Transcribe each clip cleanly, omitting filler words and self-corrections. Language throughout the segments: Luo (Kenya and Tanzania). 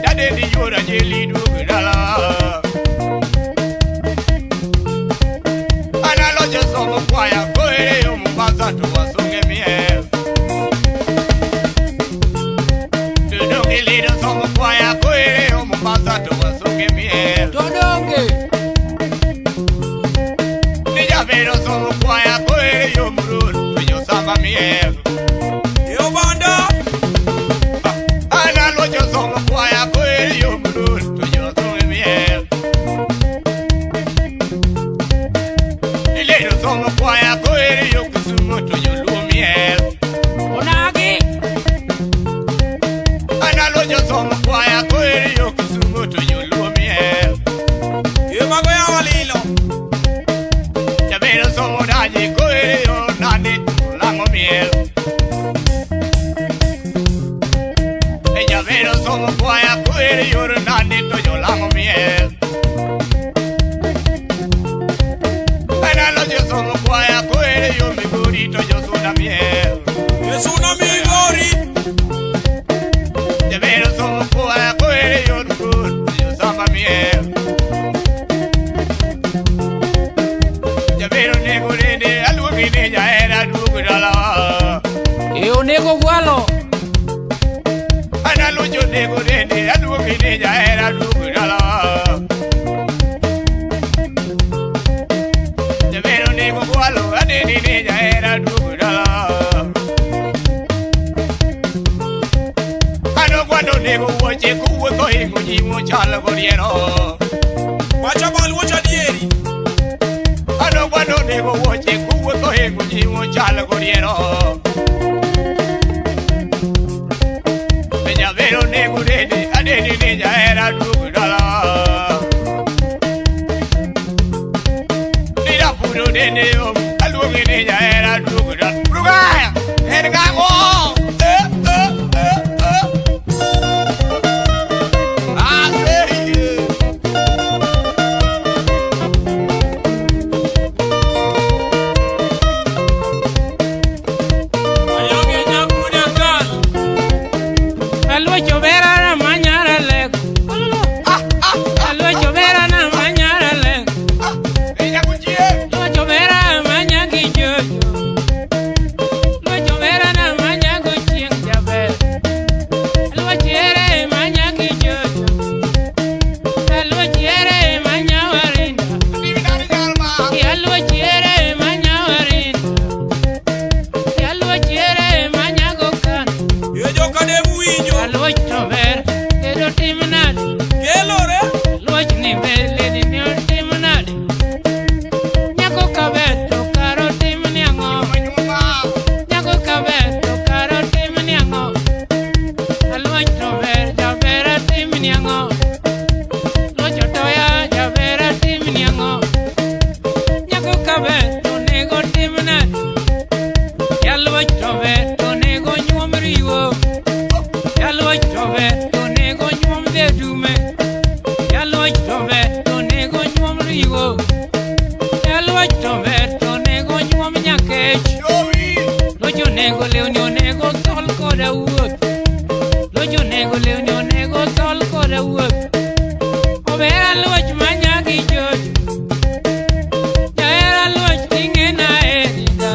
Dadeni yora jeli duogo dala. Analoje somo kwaya koere yo Mombasa to wasunge miel. Tudonge lido somo kwaya koere yo Mombasa to wasunge miel. Todonge. Nijabero somo kwaya koere yo Mururu to josamba miel. Yo banda. Analoje somo kwaya koere yo Mururu to josunge miel. Lido somo kwaya koere yo Kisumu to joluo miel. Onagi. Analoje somo kwaya koere yo Kisumu to joluo miel. Ye mago ya walilo. Jabero somo daji koere yo Nandi to lang'o miel. E jabero somo kwaya koere yo Nandi to jolang'o miel. Analoje somo kwaya koere yo Migori to josuna miel. Yesu na Migori. Jabero somo kwaya koere yo Rukun to josamba miel. Jabero nego nende aluongi ni jahera duogo dalawa. E onego gwalo. Analojo nego nende aluongi ni jahera duogo dalawa. Jabero nego gwalo aneni ni jahera duogo dalawa. Ano gwando nego wuoche kowuotho hingo ji mochalo gorieno. Wacha bal wuoch adieri. Ano gwando nego wuoche kowuotho hingo ji mochalo gorieno. Jabero nego nende aneni ni jahera duogo dalawa. Nirapuro nende yo aluongi ni jahera duogo dalawa. Rugaya en gang'o? Eh, eh, eh, eh. Aseyie. Ayoge nyakuda kal. Aluocho bera na manyara lek. Aluocho bera na manyara lek. Inyakuchie. Luocho bera manyagi jojo. Luocho bera na manyago chieng' jaber. Aluocho ere manyagi jojo. Aluocho ere manyawarinda. Aluocho ere manyawarinda. Aluocho ere manyago kan. Ye joka ne winjo. Aluocho ber ledo tim nade. Kelore. Aluoch ni ber ledi ni otim nade. Nyako kaber to karo tim ni ang'o. Nyako kaber to karo tim ni ang'o. Aluoch to ber jaber atim ni ang'o. Luoch otoya jaber atim ni ang'o. Nyako kaber to nego tim nade. Jaluoch to ber to nego nyuom riwo. Jaluoch to ber to nego nyuom dhe dume. Jaluoch to ber to nego nyuom riwo. Jaluoch to ber to nego nyuom nyakech. Luoch onego lewni onego thol koda wuoth. Luoch onego lewni onego thol koda wuoth. Ober aluoch manyagi jojo. Jahera aluoch bing'ena eri da.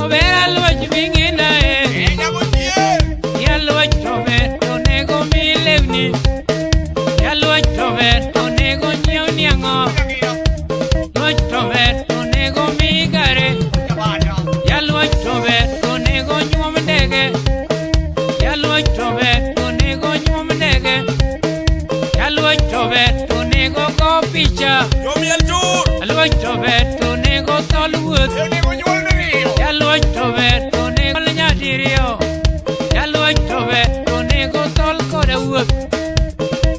Ober aluoch bing'ena eri. Jaluoch to ber to nego mi lewni. Jaluoch to ber to nego nyiew ni ang'o. Luoch to ber to nego mi gare. Jaluoch to ber to nego nyuom ndege. Jaluoch to ber to nego nyuom ndege. Jaluoch to ber to nego go picha. Jomiel tur. Jaluoch to ber to nego thol wuoth. Jaluoch to ber to nego nyadiriyo. Jaluoch to ber to nego thol koda wuoth.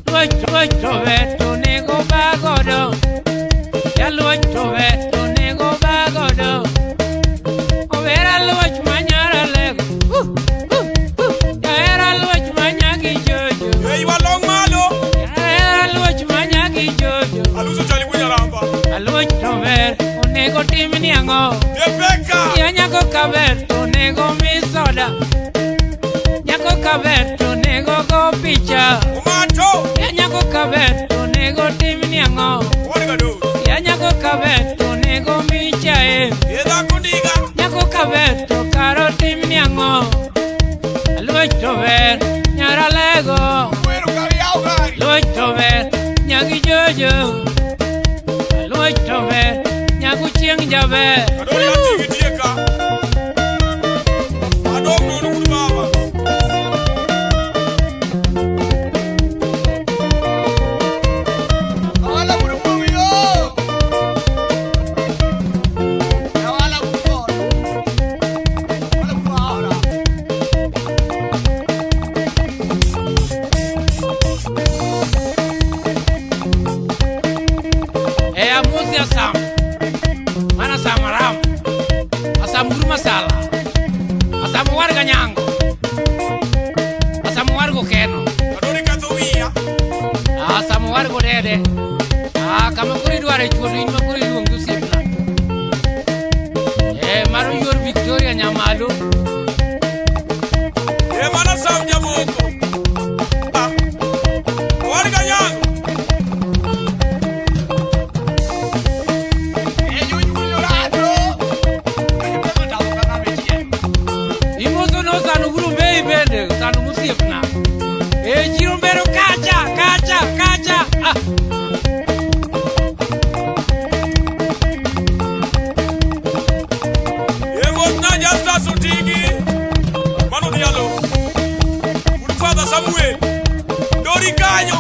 Luoch to ber to nego ba godo. Jaluoch to ber to nego ba godo. Ober aluoch manyara lego. Jahera aluoch manyagi jojo. Ye ywa long malo. Jahera aluoch manyagi jojo. Aluso chali bunyaramba. Aluoch to ber onego tim ni ang'o. Ye beka. Ya nyako kaber to onego mi soda. Nyako kaber kaber to nego go picha. Omato. Ya nyako kaber to nego timni ang'o? Wuod Gadori. Ya nyako kaber to nego michae. Ye dhako ndiga. Nyako kaber to karo timni ang'o? Luoch to ber nyaralego. Wero kar yaw gari. Luoch to ber nyagi jojo. Luoch to ber nyagu chieng' jaber. Kadori atigi tieka. Adong' nono wuod baba. Awala wuod Mumi yo. Awala wuod Bor. Awala wuod Aora. E amusi asam. Mana samaram. Asam guru masala. Asam warga nyango. Asam wargo keno. Kadori ketho wiya. Asam wargo dede. Ah, kama koro idware chuo to in ma koro iluongi osiepna. Eh, mano yuor Victoria Nyamalo. Ye mana Sam Jamoko. Ah. Wuod Ganyango. E yuny wuod Orado. Yuny peso tamo kaka betie. Imoso no sanu guru mbei bende, sanu mosiepna. Eh, chiro mbero kacha, kacha, kacha. Ah. Ye mosna Justus Otigi. Mano Diallo. Wuod Father Samuel. Dori kanyo.